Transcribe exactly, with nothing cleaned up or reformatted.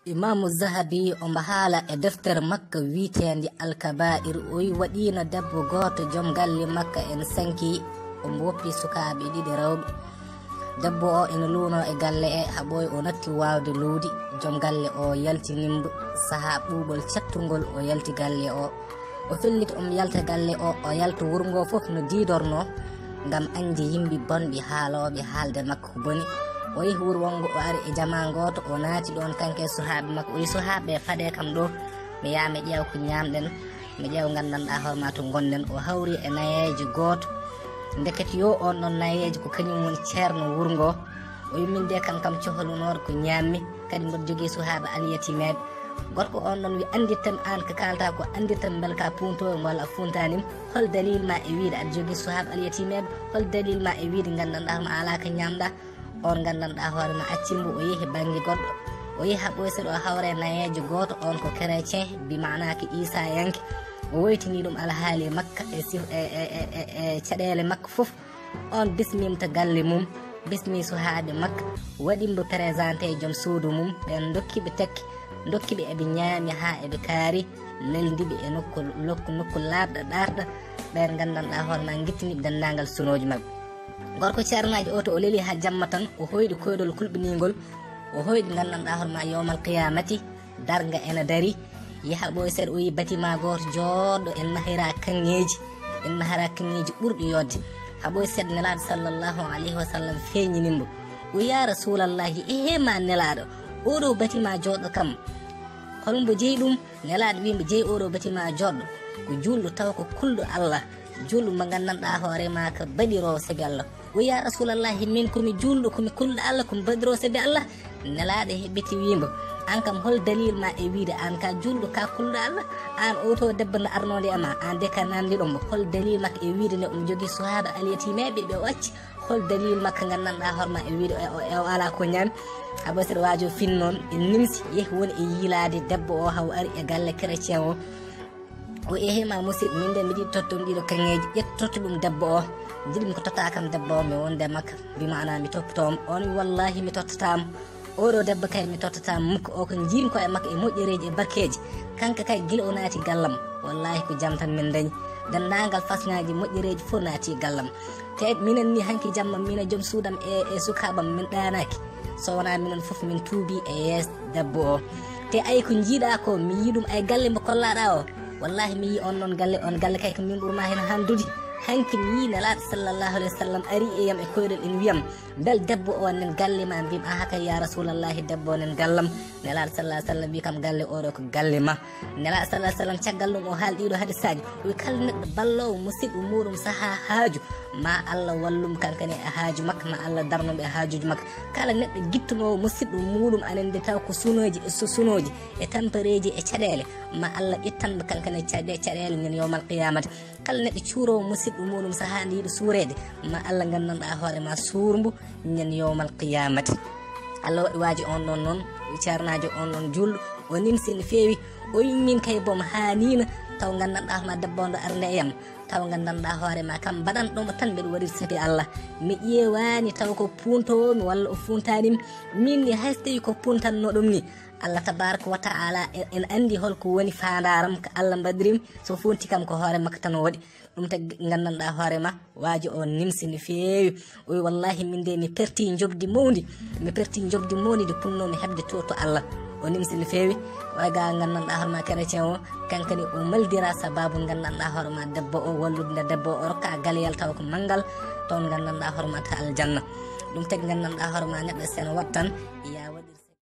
Imaamu Zahabi omo haala e deftere makko wiyeteende Alkabaa'ir, o wi waɗiino debbo gooto joom galle makko en sanki, omo woppi sukaaɓe ɗiɗi rewɓe. Debbo o ene luuno e galle e haɓoy o natti waawde luude, joom galle o yaltinimbo sahaa ɓuuɓol cattungol o yalti galle o. O felliti omo yalta galle o, o yalta wuro ngo fof no diidorno ngam añde yimɓe bonɓe haalooɓe haalde makko ko boni. O yehi wuro wonngo o ari e jamaa gooto, o naati ɗoon kanko e suhaaɓe makko, o wi suhaaɓe ɓe fadee kam ɗo, mi yaha mi ƴeewa ko ñaamɗen, mi ƴeewa nganndanɗaa hoore ma to ngonɗen. O hawri e nayeejo gooto, ndekete yo oon ɗoon nayeejo ko kañum woni ceerno wuro ngo. O wi min de kam kam cohlunooɗo ko ñaammi, kadi mboɗo jogii suhaaɓe alyatimeeɓe. Gorko on ɗon wi anndirtam aan ko kaalta ko, anndirtam mbele ka puuntoowo mo walla a fuuntanim. Hol dalil ma e wiide aɗa jogii suhaaɓe alyatimeeɓe? Hol dalil ma e wiide nganndanɗaa ma alaa ko ñaamɗaa? On nganndanɗaa hoore ma accimbo o yehi bannge goɗɗo. O yehi haa ɓooy seeɗa o hawre nayeejo gooto, on ko chrétien, bi maanaa ko Iisayanke. O woytini ɗum alhaali makka e sif-, e, e, e, e, e caɗeele makko fof. On bismima to galle mum, bismi suhaaɓe makka, waɗi mbo présenté e joom suudu mum, ɓen dokki ɓe tekke, dokki ɓe eɓe ñaami haa eɓe kaari, neldi ɓe e nokku, nokku, nokku laaɓɗo, ɗaarɗo, ɓen nganndanɗaa hoore ma ngittini ɓe denndaangal sunooji maɓɓe. Gorko ceernaajo o to o leli haa jamma tan, o hoyɗi koyɗol kulɓiningol, o hoyɗi nganndanɗaa hoore ma yowmal qiyamati, darnga ena dari, yaha ɓooy seeɗa o yi bâtiment gooto jooɗɗo, en mahira kaŋŋeeji, en mahira kaŋŋeeji ɓurɗi yodde. Haa ɓooy seeɗa Nelaaɗo sallallahu alayhi wa sallam feeñini mbo. O wi, "Ya Rasulallahi, ehe ma Nelaaɗo, oɗo bâtiment jooɗɗo kam, hol mbo jeyi ɗum?" Nelaaɗo wi mbo, "Jeyi oɗo bâtiment jooɗɗo, ko juulɗo tawa ko kulɗo Allah, juulɗo mo nganndanɗaa hoore ma ko baɗiroowo sabi Allah." O wi, "Ya Rasulallahi, min ko mi juulɗo, ko mi kulɗo Allah, ko mi baɗiroowo sabi Allah." Nelaaɗo heɓɓiti wi mbo, "Aan kam hol dalil ma e wiide aan ka juulɗo, ka kulɗo Allah? Aan oto debbo nde arnode e ma, aan de ka namdi ɗum, hol dalil makko e wiide nde omo jogii suhaaɓe alyatimeeɓe ɓe o acci? Hol dalil makko nganndanɗaa hoore ma e wiide o, o, o alaa ko ñaami?" Haa ɓooy seeɗa waajo fin noon, e nimsi, yehi woni e yiilaade debbo o, haa o ari e galle chrétien o. O yehi ma musidɗo, min de mbiɗi tottum ɗiɗo kaŋŋeeji, ƴettu tottu ɗum debbo o. Njiɗmi ko totta kam debbo o, mi wonde makka, bi maanaa mi toppitoo mo. On wi, "Wallahi mi tottataa mo. Oɗo debbo kay mi tottataa mo mukko, o ko njiimi ko e makko e moƴƴereeji e barkeeji. Kanko kay gila o naati gallam, wallahi ko jam tan min dañi. Denndaangal fasŋaaji moƴƴereeji fof naati gallam. Te minen ni hanki jamma, min e joom suudam e, e sukaaɓam min ɗaanaaki. So wonaa minen fof min tuubi e yeeso debbo o. Te ay ko njiiɗaa ko, mi yii ɗum ay galle mbo kollaaɗaa o. Wallahi mi yii on noon galle, on galle kay ko min ɓurma heen handude. Hanki mi yii Nelaaɗo sallallahu alayhi wa sallam ari e yam e koyɗol ina wiyam, mbel debbo o nen galle ma?" Mbimi, "Aha kay ya Rasulallahi, debbo o nen gallam." Nelaaɗo sallallahu alayhi wa sallam wi kam, "Galle oɗo ko galle ma." Nelaaɗo sallallahu alayhi wa sallam caggal ɗum o haali ɗiɗo hadisaaji. O wi, "Kala neɗɗo balloowo musidɗo muɗum sahaa haaju, ma Allah wallum kankane e haaju makko, ma Allah darnum e haajuuji makko. Kala neɗɗo gittunoowo musidɗo muɗum anen nde taw ko sunooji e su-, sunooji e tampareeji e caɗeele, ma Allah ittan mo kankane caɗe-, caɗeele nen yowmal qiyamata. Kala neɗɗo cuuroowo musidɗo muɗum sahaa nde yiɗi suureede, ma Allah nganndanɗaa hoore ma suur mbo nen yowmal qiyamata." Allah waɗi waajo on ɗon noon, ceernaajo on ɗon juulɗo, o nimsi no feewi, o wi, "Min kay boom haaniino, taw nganndanɗaa hoore ma debbo o nde arde e yam, taw nganndanɗaa hoore ma kam mbaɗanɗo mo tan mbeɗa waɗir sabi Allah. Mi ƴeewaani taw ko puuntoowo mi walla o fuuntaani mi. Min ni hay so tawi ko puuntanno ɗum ni, Allah tabaraka wa taala en, en anndi hol ko woni faandaaram ko Allah mbaɗiri mi, so fuunti kam ko hoore makko tan o waɗi." Ɗum tagi nganndanɗaa hoore ma, waajo o nimsi no feewi. O wi, "Wallahi min de mi perti njoɓdi mawndi, mi perti njoɓdi mawndi ndi punnoomi heɓde to, to Allah." O nimsi no feewi. Waga nganndanɗaa hoore ma chrétien o, kankani o maldira sababu nganndanɗaa hoore ma debbo o, wallude nde debbo o, o rokka galeyal taw ko manngal, toon nganndanɗaa hoore ma ta aljanna. Ɗum tagi nganndanɗaa hoore ma neɗɗo seno wattan, ya waɗi